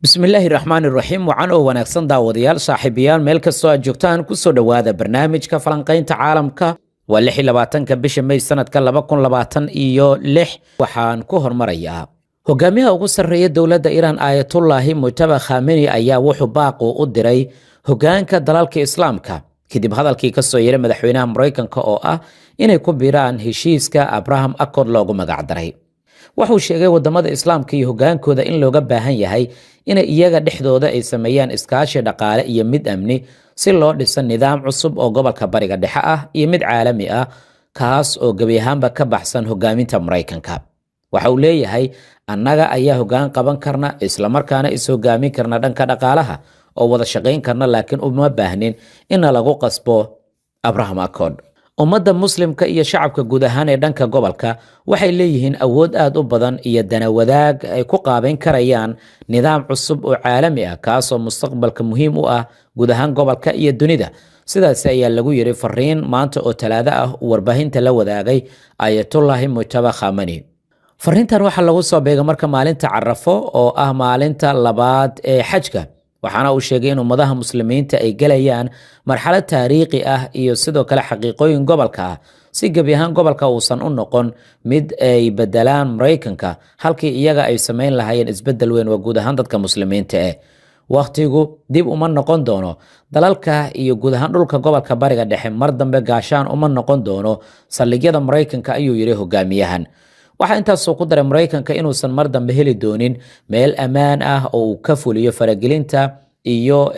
Bismillaahi raxmaani raxiim. Wacan oo wanaagsan, daawadayaal, saaxiibayaal, meel kastoo aad joogtaan, kusoo dhowaada barnaamijka falanqaynta caalamka. Waa 26-ka bisha May sanadka 2026. Waxaan ku hormarayaa hogaamiyaha ugu sarreeya dowladda Iiraan, Aayatullaahi Mujtaba Khameni, ayaa wuxuu baaqu u diray hogaanka dalalka Islaamka kadib hadalkii kasoo yeray madaxweynaha Maraykanka oo ah inay ku biiraan heshiiska Abraham Accord loogu magacdaray. Wuxuu sheegay wadamada Islaamka iyo hogaankooda in looga baahan yahay inay iyaga dhexdooda ay sameeyaan iskaashi dhaqaale iyo mid amni si loo dhiso nidaam cusub oo gobolka Bariga Dhexe ah iyo mid caalami ah, kaas oo gebi ahaanba ka baxsan hogaaminta Maraykanka. Waxa uu leeyahay, annaga ayaa hogaan qaban karna, islamarkaana is-hogaamin karna dhanka dhaqaalaha oo wada shaqayn karna, laakiin uma baahnin inna lagu qasbo Abraham Accord. Ummadda Muslimka iyo shacabka guud ahaan ee dhanka gobolka waxay leeyihiin awood aad u badan iyo danawadaag ay ku qaabayn karayaan nidaam cusub oo caalami ah, kaasoo mustaqbalka muhiim u ah guud ahaan gobolka iyo dunida. Sidaasi ayaa lagu yiri fariin maanta oo Talaado ah uu warbaahinta la wadaagay Ayatullaahi Mujtaba Khamani. Fariintan waxaa lagu soo beegay marka maalinta Carafo oo ah maalinta labaad ee xajka, waxaana uu sheegay in ummadaha Muslimiinta ay gelayaan marxalad taariikhi ah iyo sidoo kale xaqiiqooyin gobolka ah, si gebi ahaan gobolka uusan u noqon mid ay bedelaan Maraykanka halkii iyaga ay samayn lahaayeen isbedel weyn. Waa guud ahaan dadka Muslimiinta eh. Wakhtigu dib uma noqon doono. Dalalka iyo guud ahaan dhulka gobolka Bariga Dhexe mar dambe gaashaan uma noqon doono saldhigyada Maraykanka, ayuu yidhi hogaamiyahan. Waxaa intaasuu ku daray Maraykanka inuusan mar dambe heli doonin meel ammaan ah oo uu ka fuliyo faragelinta iyo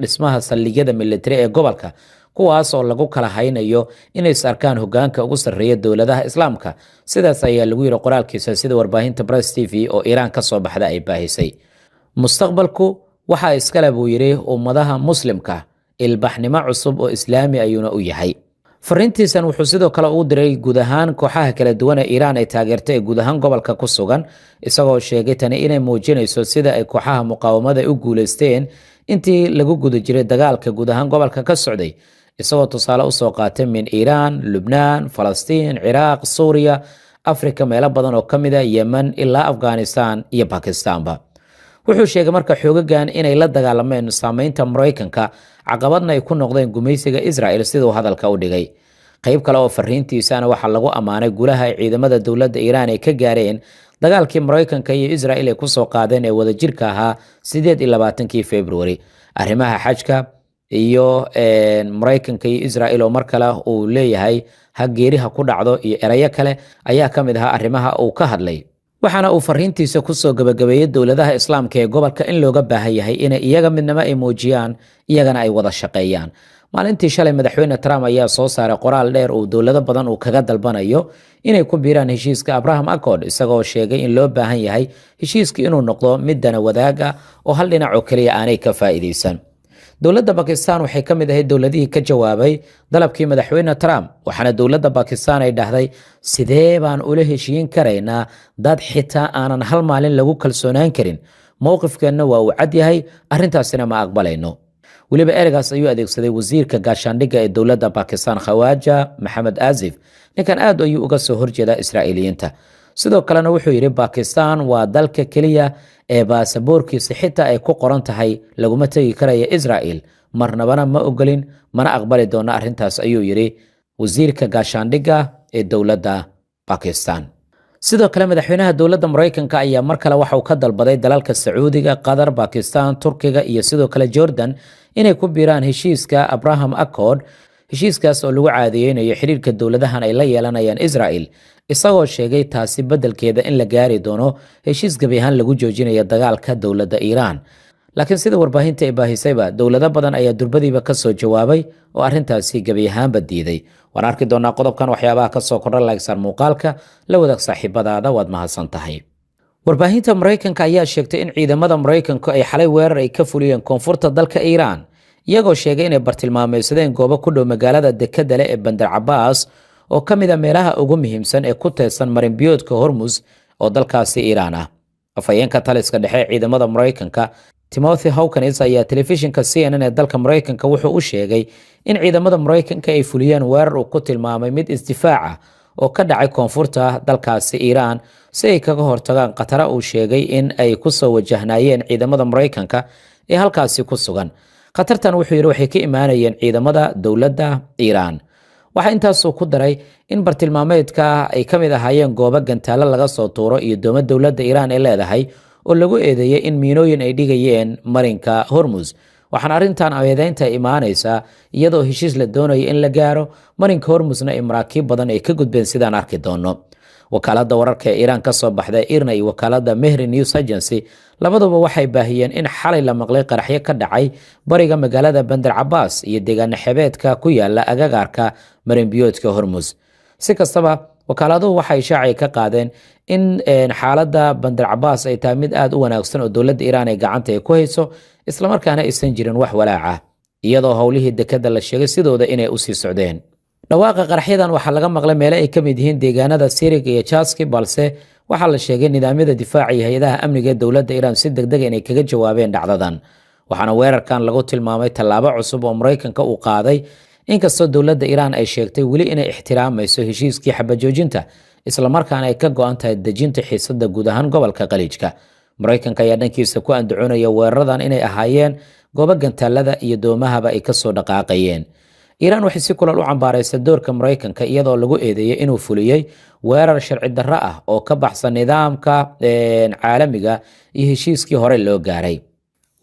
dhismaha saldhigyada military ee gobolka, kuwaas oo lagu kala haynayo inay is arkaan hogaanka ugu sarreeya dowladaha Islaamka. Sidaas ayaa lagu yiri qoraalkiisa, sida warbaahinta Press TV oo Iiraan ka soo baxda ay baahisay. Mustaqbalku waxaa iskale, buu yidhi, ummadaha Muslimka, ilbaxnimo cusub oo Islaami ayuuna u yahay. Fariintiisan wuxuu sidoo kale ugu diray guud ahaan kooxaha kala duwan ee Iiraan ay taageertay ee guud ahaan gobolka ku sugan, isagoo sheegay tani inay muujinayso sida ay kooxaha muqaawamada u guuleysteen intii lagu guda jiray dagaalka guud ahaan gobolka ka socday, isagoo tusaale usoo qaatay min Iiraan, Lubnaan, Falastiin, Ciraaq, Suuriya, Afrika meelo badan oo ka mid a, Yemen ilaa Afghanistan iyo Bakistaanba. Wuxuu sheegay marka xoogagan inay la dagaalameen saameynta Maraykanka, caqabadna ay ku noqdeen gumaysiga Israel, siduu hadalka u dhigay. Qayb kale oo fariintiisana waxaa lagu ammaanay guulaha ay ciidamada dowladda Iiraan ay ka gaareen dagaalkii Maraykanka iyo Israel ay kusoo qaadeen ee wadajirka ahaa 28-kii February. Arrimaha xajka iyo Maraykanka iyo Israel oo mar kale uu leeyahay ha geeriha ku dhacdo iyo erayo kale ayaa ka mid ahaa arrimaha uu ka hadlay. Waxaana uu fariintiisa kusoo gabagabeeyey dowladaha Islaamka ee gobolka in looga baahan yahay inay iyaga midnimo ay muujiyaan, iyagana ay wada shaqeeyaan. Maalintii shalay Madaxweyne Trump ayaa soo saaray qoraal dheer uu dowlado badan uu kaga dalbanayo inay ku biiraan heshiiska Abraham Accord, isagoo sheegay in loo baahan yahay heshiiska inuu noqdo mid dana wadaag ah oo hal dhinac oo keliya aanay ka faa'iidaysan. Dowladda Bakistan waxay ka mid ahayd dowladihii ka jawaabay dalabkii Madaxweyne Trump, waxaana dowladda Bakistan ay dhahday, sidee baan ula heshiin karaynaa dad xitaa aanan hal maalin lagu kalsoonaan karin? Mowqifkeenna waa uu cad yahay, arrintaasina ma aqbalayno. Weliba ereygaas ayuu adeegsaday wasiirka gaashaandhigga ee dowladda Bakistan, Khawaja Maxamed Asif. Ninkan aad ayuu uga soo horjeedaa Israa'iiliyiinta. Sidoo kalena wuxuu yidhi, Bakistan waa dalka keliya ee baasaboorkiisa xitaa ay ku qoran tahay laguma tegi karaya Israel. Marnabana ma ogolin, mana aqbali doono arrintaas, ayuu yidhi wasiirka gaashaandhigga ee dowladda Bakistan. Sidoo kale madaxweynaha dowladda Maraykanka ayaa mar kale waxa uu ka dalbaday dalalka Sacuudiga, Qatar, Bakistan, Turkiga iyo sidoo kale Jordan inay ku biiraan heshiiska Abraham Accord, heshiiskaas oo lagu caadiyeynayo xiriirka dowladahan ay la yeelanayaan Israel, isagoo sheegay taasi beddelkeeda in la gaari doono heshiis gebi ahaan lagu joojinayo dagaalka dowladda Iiraan. Laakiin sida warbaahinta ay baahisayba, dowlado badan ayaa durbadiiba kasoo jawaabay oo arrintaasi gebi ahaanba diiday. Waan arki doonaa qodobkan waxyaabaha kasoo kordha. Like saar muuqaalka, la wadaag saaxiibadaada, waad mahadsan tahay. Warbaahinta Maraykanka ayaa sheegtay in ciidamada Maraykanku ay xalay weerar ay ka fuliyeen koonfurta dalka Iiraan, iyagoo sheegay inay bartilmaameysadeen goobo ku dhow magaalada dekadda leh ee Bandar Cabaas, oo ka mid a meelaha ugu muhiimsan ee ku teedsan marinbiyoodka Hormus oo dalkaasi Iiraan ah. Afhayeenka taliska dhexe ee ciidamada Maraykanka, Timothy Hawkins, ayaa telefishinka CNN ee dalka Maraykanka wuxuu u sheegay in ciidamada Maraykanka ay fuliyeen weerar uu ku tilmaamay mid isdifaac ah. Oo ka dhacay koonfurta dalkaasi Iiraan, si ay kaga hortagaan khatara uu sheegay in ay kusoo wajahnaayeen ciidamada Maraykanka ee halkaasi ku sugan. Khatartan, wuxuu yidhi, waxay ka imaanayeen ciidamada dowladda Iiraan. Waxaa intaasuu ku daray in bartilmaameedka ay ka mid ahaayeen goobo gantaalo laga soo tuuro iyo doomo dowladda Iiraan ay leedahay oo lagu eedeeyey in miinooyin ay dhigayeen marinka Hormus. Waxaana arrintan eedeynta imaanaysaa iyadoo heshiis la doonayo in la gaaro, marinka Hormusna ay maraakiib badan ay ka gudbeen, sidaan arki doono. Wakaalada wararka ee Iiraan ka soo baxda IRNA iyo wakaalada Mehri News Agency labaduba waxay baahiyeen in xalay la maqlay qaraxyo ka dhacay bariga magaalada Bandar Cabaas iyo deegaano xebeedka ku yaala agagaarka marinbiyoodka Hormus. Si kastaba, wakaaladuhu waxay shaaci ka qaadeen in xaaladda Bandar Cabaas ay tahay mid aada u wanaagsan oo dowladda Iiraan ay gacanta ay ku hayso, islamarkaana aysan jirin wax walaaca, iyadoo howlihii dekadda la sheegay sidooda inay usii socdeen. Dhawaaqa qaraxyadan waxaa laga maqlay meelo ay ka mid yihiin deegaanada Sirig iyo Jaski, balse waxaa la sheegay nidaamyada difaaca iyo hay-adaha amniga ee dowladda Iiraan si degdega inay kaga jawaabeen dhacdadan. Waxaana weerarkan lagu tilmaamay tallaabo cusub oo Maraykanka uu qaaday, inkastoo dowladda Iiraan ay sheegtay weli inay ixtiraamayso heshiiskii xabajoojinta, islamarkaana ay ka go-an tahay dejinta xiisada guud ahaan gobolka Khaliijka. Maraykanka ayaa dhankiisa ku andacoonaya weeraradan inay ahaayeen goobo gantaalada iyo doomahaba ay kasoo dhaqaaqayeen. Iiraan waxay si kulal u cambaaraysay doorka Maraykanka, iyadoo lagu eedeeyey inuu fuliyey weerar sharci darro ah oo ka baxsan nidaamka caalamiga iyo heshiiskii hore loo gaaray.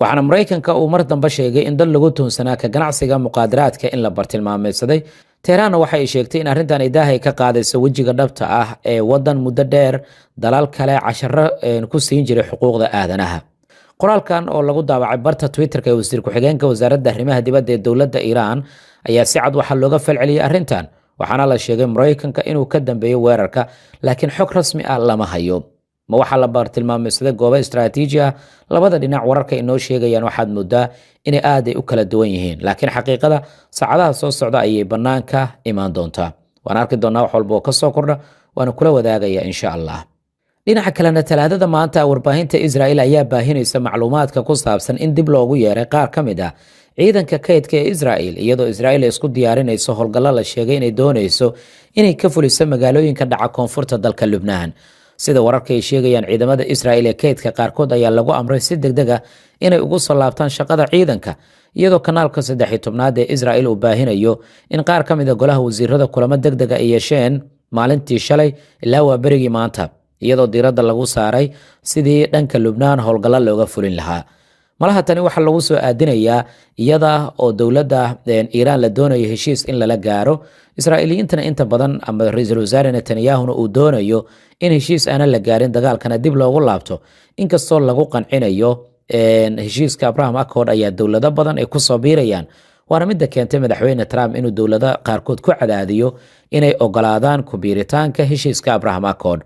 Waxaana Maraykanka uu mar dambe sheegay in dad lagu tuhunsanaa ka ganacsiga muqaadaraadka in la bartilmaameysaday. Tehraanna waxa ay sheegtay in arrintan ay daahay ka qaadayso wejiga dhabta ah ee wadan muddo dheer dalal kale casharo ku siin jiray xuquuqda aadanaha. Qoraalkan oo lagu daabacay barta Twitterka ee wasiir ku-xigeenka wasaaradda arrimaha dibadda ee dowladda Iiraan ayaa si cad waxaa looga falceliyey arrintan. Waxaana la sheegay Maraykanka inuu ka dambeeyo weerarka, laakiin xog rasmi ah lama hayo. Ma waxaa la bartilmaameysaday goobo istaraatiiji ah? Labada dhinac wararka inoo sheegayaan waxaad moodaa inay aaday u kala duwan yihiin, laakiin xaqiiqada saacadaha soo socda ayay bannaanka imaan doontaa. Waan arki doonaa wax walba oo kasoo kordha, waana kula wadaagaya, insha Allah. Dhinaca kalena, Talaadada maanta warbaahinta Israel ayaa baahinaysa macluumaadka ku saabsan in dib loogu yeeray qaar ka mid ah ciidanka kaydka ee Israel, iyadoo Israel ay isku diyaarinayso howlgallo la sheegay inay doonayso inay ka fuliso magaalooyinka dhaca koonfurta dalka Lubnaan. Sida wararka ay sheegayaan, ciidamada Israel ee kaydka qaarkood ayaa lagu amray si deg deg ah inay ugu soo laabtaan shaqada ciidanka, iyadoo kanaalka 13aad ee Israel uu baahinayo in qaar ka mid a golaha wasiirada kulamo deg dega ay yeesheen maalintii shalay ilaa waa berigii maanta, iyadoo diiradda lagu saaray sidii dhanka Lubnaan howlgallo looga fulin lahaa. Malaha tani waxaa lagu soo aadinayaa iyada oo dowladda Iiraan la doonayo heshiis in lala gaaro, Israa'iiliyiintana inta badan ama ra-iisul wasaare Netanyahuna uu doonayo in heshiis aanan la gaarin, dagaalkana dib loogu laabto, inkastoo lagu qancinayo heshiiska Abraham Accord ayaa dowlado badan ay kusoo biirayaan. Waana midda keentay madaxweyne Trump inuu dowlado qaarkood ku cadaadiyo inay ogolaadaan ku biiritaanka heshiiska Abraham Accord.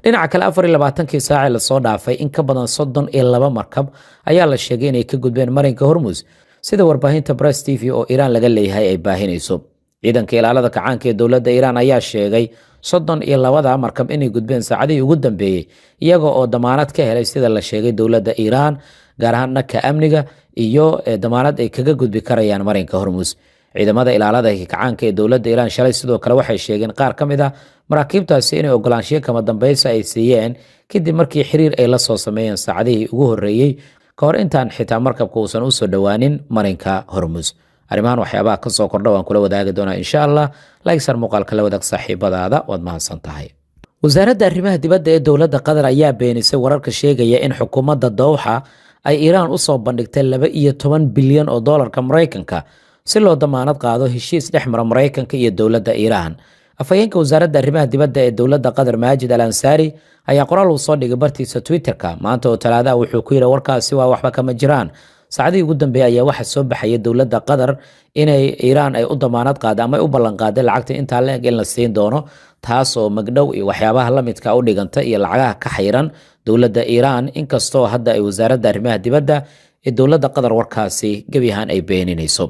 Dhinaca kale, 24kii saacee lasoo dhaafay in ka badan 32 markab ayaa la sheegay inay ka gudbeen marinka Hormus, sida warbaahinta Press TV oo Iiraan laga leeyahay ay baahinayso. Ciidanka ilaalada kacaanka ee dowladda Iiraan ayaa sheegay 32da markab inay gudbeen saacadihii ugu dambeeyey, iyaga oo damaanad ka helay, sida la sheegay, dowladda Iiraan, gaar ahaan dhanka amniga iyo damaanad ay kaga gudbi karayaan marinka Hormus. Ciidamada ilaalada kacaanka ee dowladda Iiraan shalay sidoo kale waxay sheegeen qaar ka mid ah maraakiibtaasi inay ogolaanshiyo kama dambaysa ay siiyeen, kadib markii xiriir ay la soo sameeyeen saacadihii ugu horreeyey, ka hor intaan xitaa markabka uusan usoo dhowaanin marinka Hormus. Arrimahan waxyaabaha ka soo kordha waan kula wadaagi doonaa, insha Allah. Like saar muuqaalka, la wadaag saaxiibadaada. Waad mahadsan tahay. Wasaaradda arrimaha dibadda ee dowladda Qatar ayaa beenisay wararka sheegaya in xukuumadda Dowxa ay Iiraan usoo bandhigtay 12 bilyan oo doolarka Maraykanka si loo damaanad qaado heshiis dhex mara Maraykanka iyo dowladda Iiraan. Afhayeenka wasaaradda arrimaha dibadda ee dowladda Qatar, Maajid Al Ansaari, ayaa qoraal uu soo dhigay bartiisa Twitterka maanta oo Talaadaha wuxuu ku yidhi: "Warkaasi waa waxba kama jiraan." Saacadihii ugu dambeeyay ayaa waxaa soo baxaya dowladda Qatar inay Iiraan ay u damaanad qaaday ama ay u ballan qaaday lacagta intaa la eg in la siin doono, taas oo magdhow iyo waxyaabaha la midka u dhiganta iyo lacagaha ka xayran dowladda Iiraan, inkastoo hadda ay wasaaradda arrimaha dibadda ee dowladda Qatar warkaasi gebi ahaan ay beeninayso.